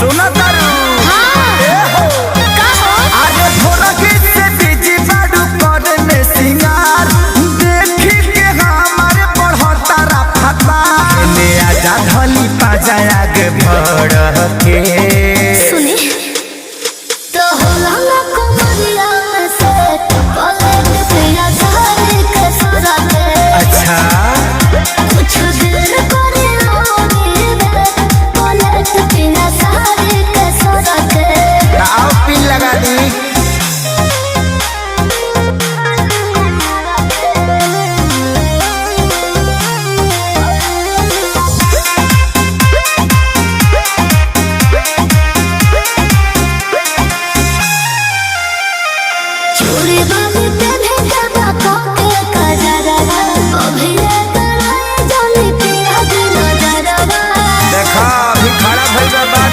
सुना तारू। हाँ। ए हो। का हो? अरे भोरही से बिजी बाडू करे में सिंगार, देखी के हमार बढ़ता रफ्तार। ले आजा धली पाजा आगे बढ़ता।